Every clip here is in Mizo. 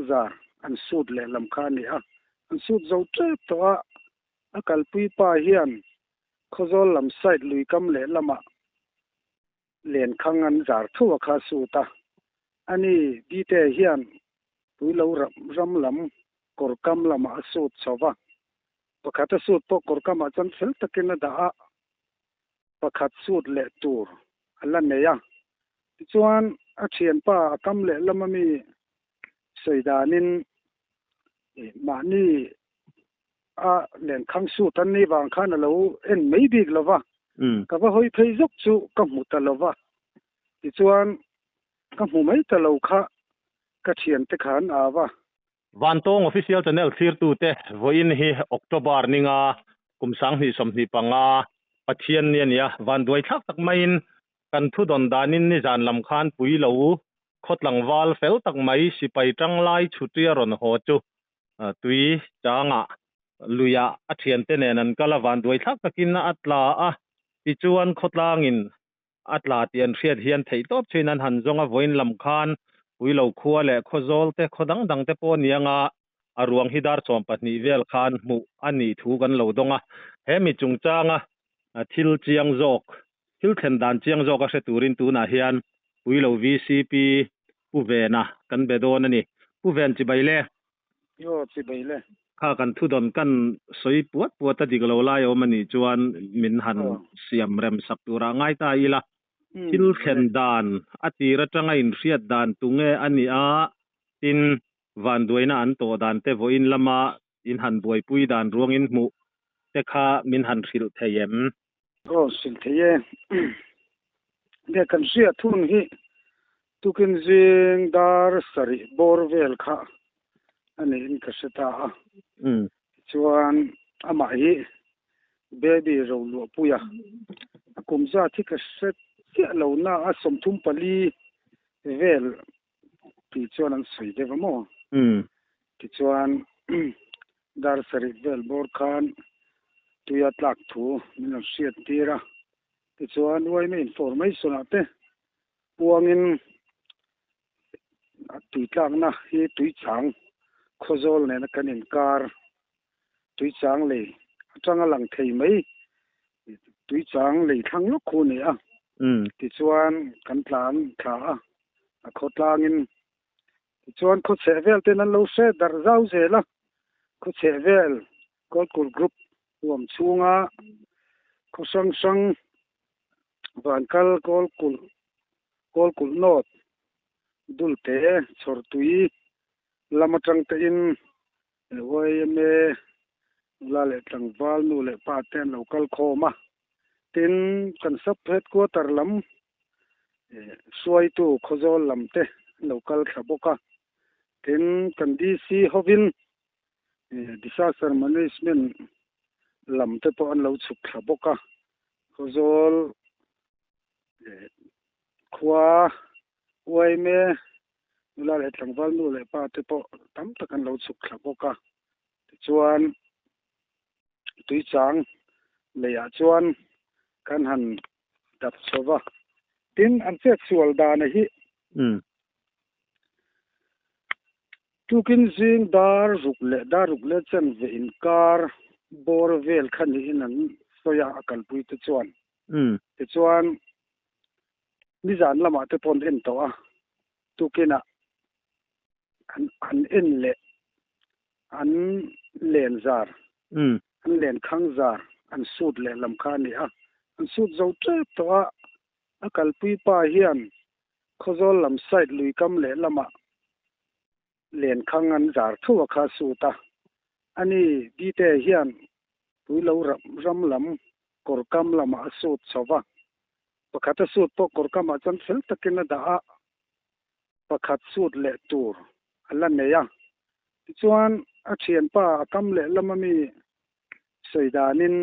zar an sut leh lam kha a ni a, an sut zo tep tawh a, a kalpui pa hian Khawzawl lam side lui kam leh lamah lenkhang an zar tho a kha sut a, ani Bite hian Puilo ram lam kawr kam lamah a sut chho va, pakhat a sut pawh kawr kamah chuan fel takin a dah a, pakhat sut leh tur a la nei a. Tichuan a thianpa a kam leh lama mi sawi danin mahni a lenkhang sut an nih vang khan a lo en mai bik lo va, ka va hawi phei zawk chu ka hmu ta lo va. Tichuan ka hmu mai ta lo kha ka thiante khan a va. Vantawng Official Channel thlirtute vawiin hi October ninga kum 2025 Pathian ni a ni a, vanduai thlak tak maiin kan thu dawn danin nizan lam khan pui lo khaw tlangval fel tak mai sipai tanglai chhutia rawn haw chu tui changah luiah a thiante nen an kal a, vanduai thlak takin a tla a, tichuan khawtlangin a tla tih an hriat hian theih tawp chuin an han zawng a, vawiin lam khan Puilo khua leh Khawzawl te khaw dang dang te pawh a ni anga a ruang hi dar 12 vel khan hmuh a nih thu kan lo dawng a, he mi chungchanga thil chiang zawk, thil thlen dan chiang zawk a hre turin tunah hian Puilo VCP Pu Vena kan be dawn a ni. Pu Ven chibai le. Aw chibai le. Kha kan thudawn kan sawi puat puat a dik lo lai awm a nih chuan min han siam rem sak turah ngai ta ila. Thil thlen dan a tir atanga inhriat dan tunge a nih a, tin vanduaina an tawh dan te vawiin lama in han buaipui dan ruangin hmuh te kha min han hrilh thei em? Aw hrilh thei e. Nge kan hriat thun hi tukin zing dar sarih bawr vel kha a niin ka hre ta a. Tichuan amah hi baby ro luahpui a, a kum zat hi ka hre chiah lo na a 34 vel tih chuan an sawi deuh a maw? Tichuan dar sarih vel bawr khan tuia tlak thu min rawn hriat tir a, tichuan uaima information ah te puangin tui tlakna hi tui chang Khawzawl nena kan inkar tui chang lei atanga lang thei mai tui chang lei thlang lawk khu a ni a, tichuan kan tlan thla a, a khaw tlangin tichuan khaw chheh vel ten an lo hre darh zau zel a, khaw chheh vel Kawlkulh group huam chhunga khaw hrang hrang Vankal Kawlkulh Kawlkulh North Dulte Chhawrtui lam atang te in YMA nula leh tlangval nu leh pa te an lo kal khawm a, tin kan sub headquarter lam hruaitu Khawzawl lam te an lo kal thla bawk a, tin kan DC hovin disaster management lam te pawh an lo chhuk thla bawk a, Khawzawl khua YMA nula leh tlangval nu leh pa te pawh tam tak an lo chhuk thla bawk a, tichuan tuichang leiah chuan kan han dap chho va, tin an chet sual dan a hi tukin zing dar ruk leh dar ruk leh chanve inkar bawr vel kha niin an sawi a, a kalpui te chuan. Tichuan nizan lamah te pawh an en tawh a, tukinah an an en leh an len zar an len khang zar an sut leh lam kha a ni a, an sut zo tep tawh a, a kalpui pa hian Khawzawl lam side lui kam leh lamah len khang an zar tho a kha sut a, ani Bite hian Puilo ram lam kawr kam lamah a sut chho va, pakhat a sut pawh kawr kamah chuan fel takin a dah a, pakhat sut leh tur a la nei a. Tichuan a thianpa a kam leh lama mi sawi danin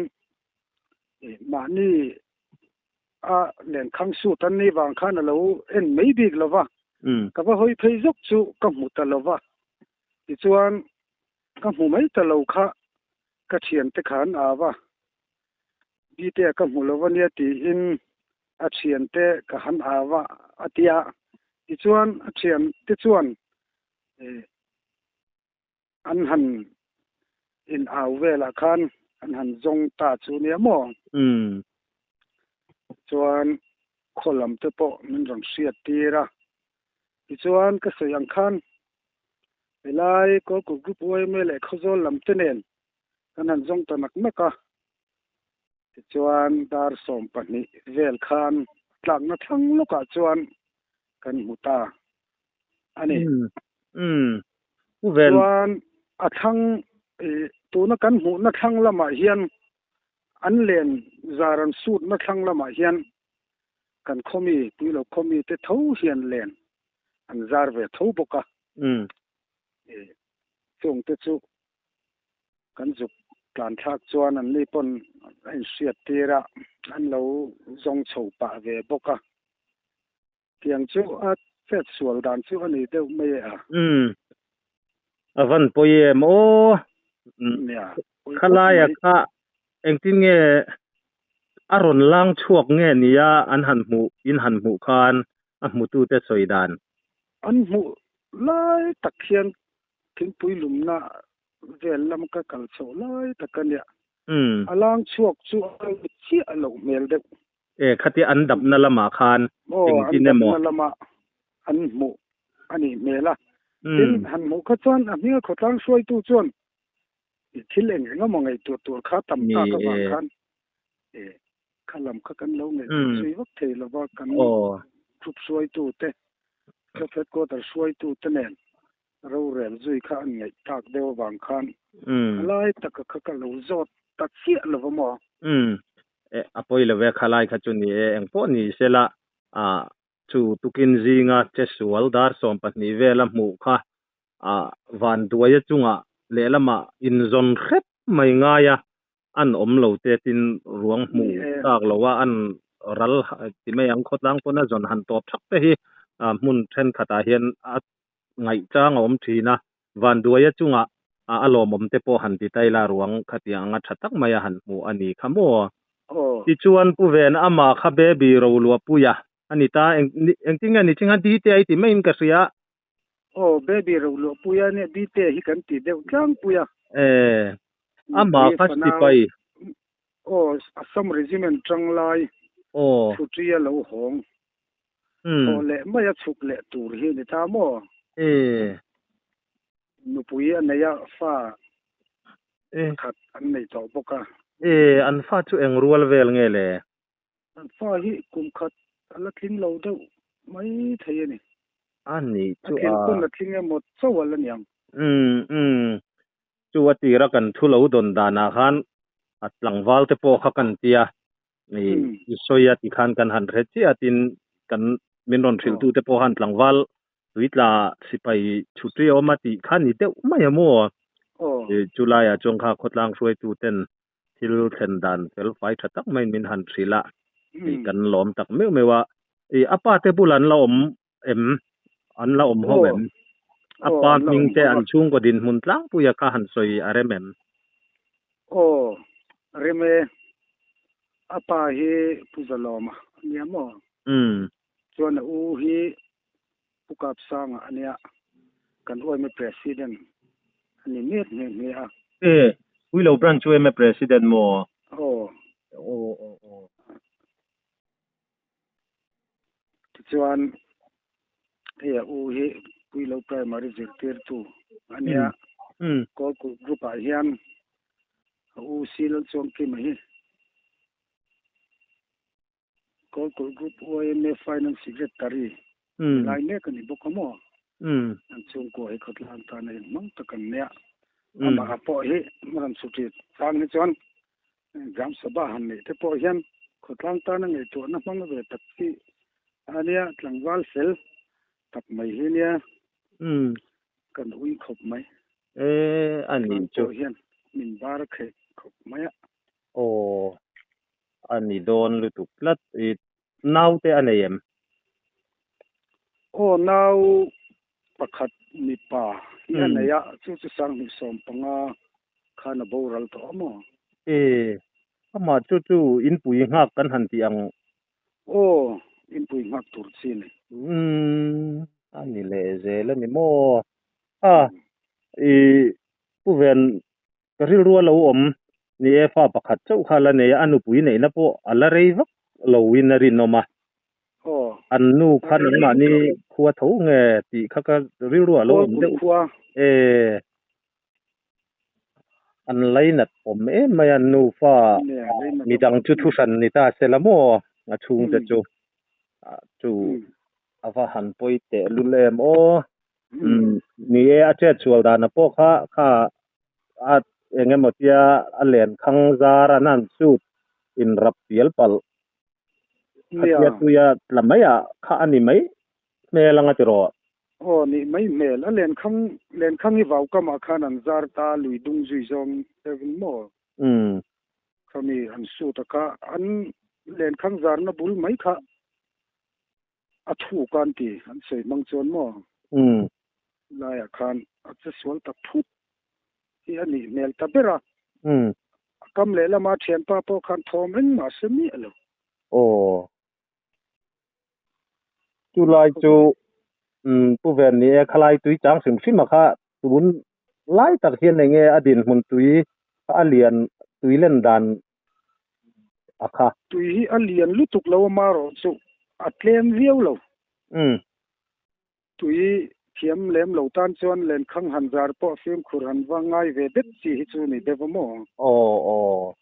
mahni a lenkhang sut an nih vang khan a lo en mai bik lo va, ka va hawi phei zawk chu ka hmu ta lo va. Tichuan ka hmu mai ta lo kha ka thiante khan a va, Bite ka hmu lo ania tiin a thiante ka han au a, a ti a. Tichuan a thiante chuan An han in au velah khan an han zawng ta chu nia maw? Chuan khaw lam te pawh min rawn hriat tir a. Tichuan ka sawi ang khan helai Kawlkut Group yma leh Khawzawl lam te nen kan han zawng ta nak nak a. Tichuan dar 12 vel khan tlakna thlang lawkah chuan kan hmu ta a ni. Chuan a thlang tuna kan hmuhna thlang lamah hian an len zar an sutna thlang lamah hian kan khawmi Puilo khawmi te tho hian len an zar ve tho bawk a. Chung te chu kan zuk tlan thlak chuan an ni pawn a inhriat tir a, an lo zawng chho pah ve bawk a. Tiang chu a chet sual dan chu a ni deuh mai e a. Umm. A van pawi em aw. Nia, pawi khawp Khalaia mai. kha engtin nge a rawn lang chhuak nge nia an han hmuh, in han hmuh khan a hmutute sawi dan. An hmuh lai tak hian Thingpui lumna vel lam ka kal chhoh lai tak a nia. A lang chhuak chu a lo chiah loh hmel deuh. E, khatia an dapna lamah khan Aw, an engtin emaw? dapna lama an hmuh a nih hmel a. Tin, han hmuh kha chuan a hming a khawtlang hruaitu chuan thil eng eng emaw ngaihtuah tur kha tam tak avang khan e, kha lam kha kan lo ngaihtuah zui vak thei lova, kan group hruaitu te, group headquarter hruaitu te nen rorel zui kha an ngaih tak deuh avang khan a lai taka kha ka lo zawt ta chiah lo va maw? Umm, e, a pawi lo ve, kha lai kha chu ni e, eng pawh ni sela, ah, chu tukin zinga che sual dar 12 vela hmuh kha, ah, van duaia chungah lehlamah inzawn hrep mai ngai a, an awm lo te tin ruang hmuh tak lo a, an ral ti mai ang khawtlang pawn a zawn han tawp thak te hi hmun thenkhatah hian a ngaihchang a awm thin a, vanduaia chungah a lawmawm te pawh han ti ta ila ruang khatiang anga tha tak mai a han hmuh a ni kha maw? Tichuan Pu Ven amah kha baby Roluahpuia a ni ta, engtin nge ni chinga Dite a i ti maiin ka hria. Aw, baby Roluahpuia nia Dite hi kan ti deuh tlangpui a. E, amah kha sipai. Aw, Assam Regiment tanglai chhuṭi a lo hawng. Thawh leh mai a chhuk leh tur hi ni ta maw? E. Nupui a nei a, fa khat an nei tawh bawk a. E, an fa chu eng rual vel nge le? An fa hi kum khat a la tling lo deuh mai thei a ni. A nih chu a. A tlin pawn a tling emaw chauh a la niang. Umm umm. Chu a tira kan thu lo dawn danah khan a tlangval te pawh kha kan tia i i sawi a tikhan kan han hre chiah a tin kan min rawn hrilh tu te pawh khan tlangval tuitla sipai chhutri a awm a tih kha ni deuh mai a maw? Chu laiah chuan kha khawtlang hruaitu ten thil thlen dan fel fai tha tak maiin min han hrilh a, hei kan lawm tak meuh meuh a, i a pa te bulah an la awm em? An la awm ho em? A pa hming te an chhungkaw dinhmun tlangpuia kha han sawi a rem em? Aw, rem e. A pa hi Pu Zalawma a nia maw? Chuan a u hi Pu Kapsanga a nia, kan yma President a ni mek nghe nghe a. E, Puilo Branch yma President maw? Aw. Aw, aw, aw. Tichuan, hei a u hi Puilo Primary zirtirtu a nia, Kawlkulh Group-ah hian a u Sil Chuangkima hi Kawlkulh Group yma Finance Secretary ni lai mek a ni bawk a maw? An chhungkua hi khawtlang tan a inhmang tak an nia. Amah pawh hi rawn chhuṭi chang hi chuan Gram Sabha han neih te pawh hian khawtlang tana ngaihtuahna hmang ve tak chi a nia, tlangval fel tak mai hi nia kan ui khawp mai. E, a ni chu. Pawh hian min bar kheih khawp mai a. Aw, a ni dawn lutuk tlat. I naute a nei em? Aw, nau pakhat mipa hi a nei a, chu chu 2015 khan a boral tawh a maw? E, amah chu chu inpui nghak kan han tih ang. Aw, inpui nghak tur chi a ni. Umm, a ni leh zel a ni maw? A, i. Pu Ven ka rilru a lo awm ni e, fa pakhat chauh kha la nei a, a nupui neihna pawh a la rei vak lo in a rinawm a. An nu kha nangmahni khua tho nge tih kha ka rilru a lo awm deuh e. An lainat awm em mai a, an nufa midang chu thuhran ni ta se la maw a chhungte chu chu a va han pawi teh lul em aw. Ni e, a chet sual dana pawh kha kha a eng emaw tia a len khang zar an han chut inrap pial palh khatia tuia tla mai ah kha a ni mai hmel anga tiraw? Aw nih mai hmel, a len khang len khang hi vau kamah khan an zar ta lui dung zui zawng deuhin maw? Khami an suit a kha an len khang zarna bul mai kha a thuk a an ti, an sawi hmang chuan maw? Laiah khan a che sual ta phut hi a nih hmel ta ber a. A kam lehlam a thianpa pawh khan thawm engmah a hre miah lo. Aw. Chu lai chu Pu Ven ni e, khalai tui chang hrim hrim a kha tun lai tak hian enge a dinhmun tui kha a lian tui len dan a kha. Tui hi a lian lutuk lo amarawh chu a tlem viau lo. Tui thiam lem lo tan chuan lenkhang han zar pawh fimkhur han va ngai ve det chi hi chu ni deuh a maw? Aw aw.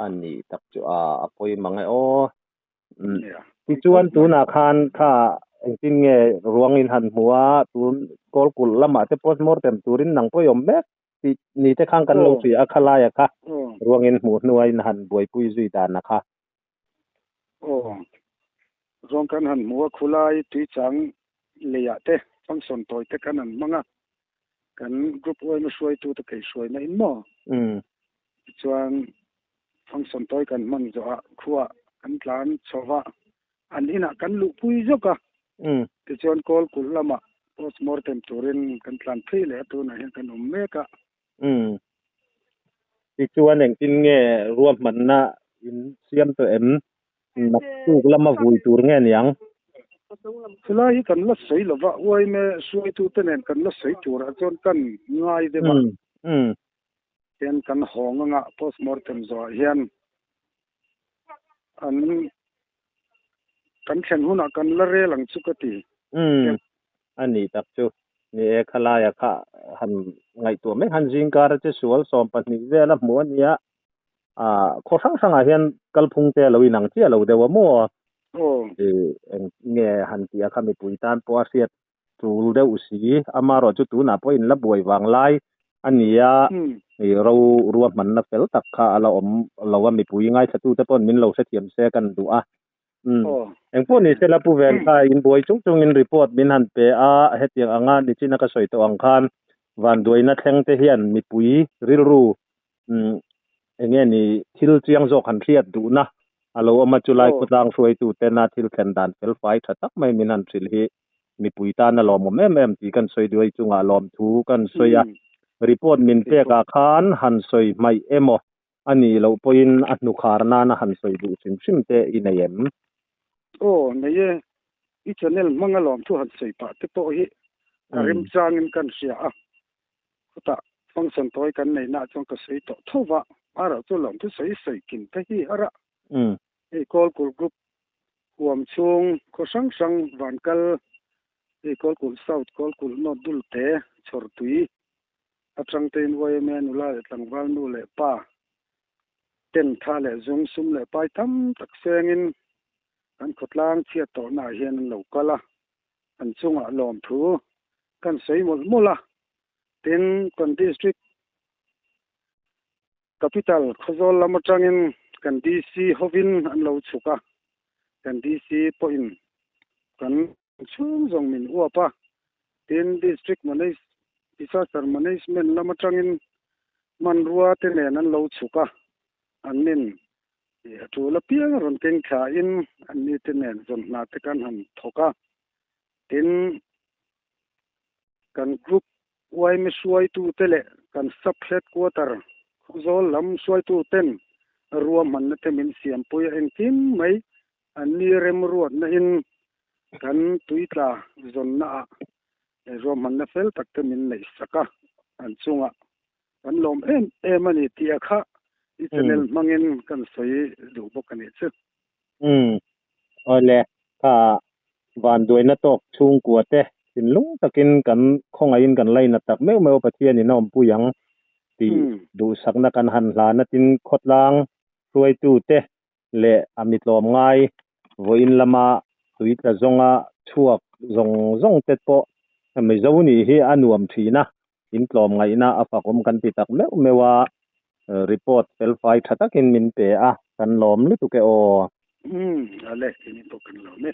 A ni tak chu a a pawi mang e aw. Tichuan tunah khan kha engtin nge ruang in han hmu a, tun Kawlkulh lamah te postmortem turin nang pawh i awm mek tih ni te khan kan lo hria a, khalaia kha ruang in hmuh hnua in han buaipui zui dan a kha. Aw, ruang kan han hmu a, khulai tuichang leiah te function tawi te kan han hmang a, kan group yma hruaitute kaihhruaina in maw? Tichuan function tawi kan hman zawhah khuah kan tlan chho va, an inah kan luhpui zawk a, tichuan Kawlkulh lamah postmortem turin kan tlan phei leh a, tunah hian kan awm mek a. Tichuan engtin nge ruahmanna in siam tawh em? Naktuk lama vui tur nge niang? Chulai hi kan la sawi lo va, uaime hruaitute nen kan la sawi turah chuan kan ngai deuh a. Hian kan hawng anga postmortem zawhah hian an kan thlen hunah kan la rel ang chu ka ti. A ni tak chu. Ni e, khalaia kha han ngaihtuah mai han zingkar a che sual 12 vel a hmu a nia. Khaw hrang hrangah hian kalphung te a lo inang chiah lo deuh a maw? Eng nge han tih a kha mipui tan pawh a hriat tul deuh si. Amaherawhchu tunah pawh in la buai vang lai a ni a, ro ruahmanna fel tak kha a la awm lo a, mipui ngaithlatute pawhin min lo hrethiam se kan duh a. Engpawh ni sela Pu Ven kha in buai chung chungin report min han pe a, hetiang anga nichina ka sawi tawh ang khan vanduaina thleng te hian mipui rilru enge ni thil chiang zawk han hriat duhna a lo awm a, chulai khawtlang hruaitu tena thil thlen dan fel fai tha tak mai min han hrilh hi mipui tan a lawmawm em em tih kan sawi duai chungah lawmthu kan sawi a, report min pekah khan han sawi hmaih emaw A nih loh pawhin a hnukhar nana han sawi duh hrim hrim te i nei em? Aw, nei e. I channel hmang alawm thu han sawi pah te pawh hi a remchangin kan hria a. Khutah function tawi kan nei nah chuan ka sawi tawh tho va, erawh chu lawm thu sawi sawi kim te hi har a. Hei Kawlkulh Group huam chhung khaw hrang hrang Vankal, hei Kawlkulh South, Kawlkulh North Dulte, Chhawrtui, Atang tein yma nula leh tlangval nu leh pa ten tha leh zung sum leh pai tam tak sengin kan khawtlang chhiat tawhnaah hian an lo kal a, an chungah lawmthu kan sawi mawlh mawlh a. Tin, kan District Capital Khawzawl lam atangin kan DC hovin an lo chhuk a, kan DC pawhin kan Chhung zawng min uap a, tin District Manage Disaster Management lam atangin hmanrua te nen an lo chhuk a, an nin a tul apiang a rawn keng thla in an ni te nen zawn hna te kan han thawk a, tin kan group yma hruaitu te leh kan sub headquarter Khawzawl lam hruaitu ten ruahmanna te min siampui a engkim mai An ni remruatna in kan tuitla zawnna ah ruahmanna fel tak te min neih sak a. An chungah kan lawm em em a ni tih a kha i channel hmangin kan sawi duh bawk a nih chu. Umm awle kha vanduaina tawk chhungkua te thinlung takin kan khawngaihin kan lainat tak meuh meuh Pathian in a awmpui ang tih duhsakna kan han hlan a tin khawtlang hruaitu te leh a mitlawm ngai vawiin lama tui tla zawnga chhuak zawng zawng te pawh Mizo nih hi a nuam thin a, in tlawm ngaihna a fakawm kan ti tak meuh meuh a, report felfai tha takin min pe a, kan lawm lutuk e aw. Umm ale, ini pawh kan lawm e.